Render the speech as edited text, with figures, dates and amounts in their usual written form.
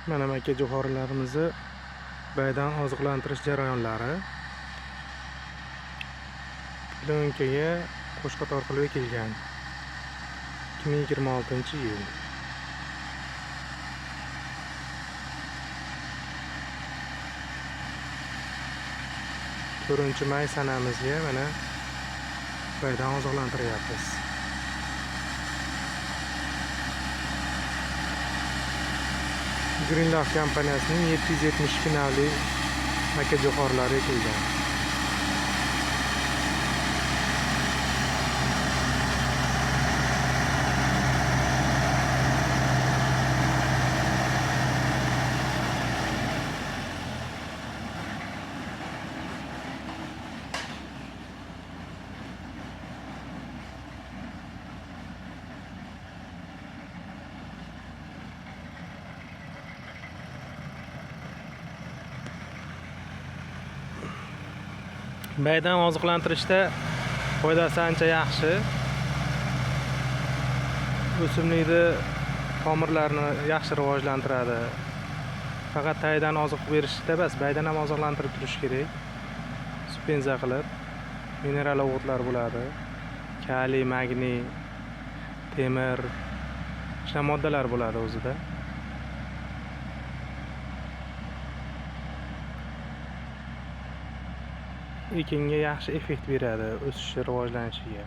Mana makkajo'xorilarimizni baydan oziqlantirish jarayonlari. Plyonkaga qo'shqator qilib ekilgan. 2026-yil. 4 may sanamizga mana baydan oziqlantiryapmiz. Green Love kompaniyasining 772 navli makkajo'xorilari ekilgan. Baydan oziqlantirishda foydasi ancha yaxshi. O'simlikni tomirlarini yaxshi rivojlantiradi. Faqat taydan oziq berishda emas, baydan ham oziqlantirib turish kerak. Supenza qilib, mineral o'g'itlar bo'ladi. Kaliy, magniy, temir, shunaqa moddalar bo'ladi o'zida. Ekinga yaxshi effekt beradi, o'sishi, rivojlanishiga.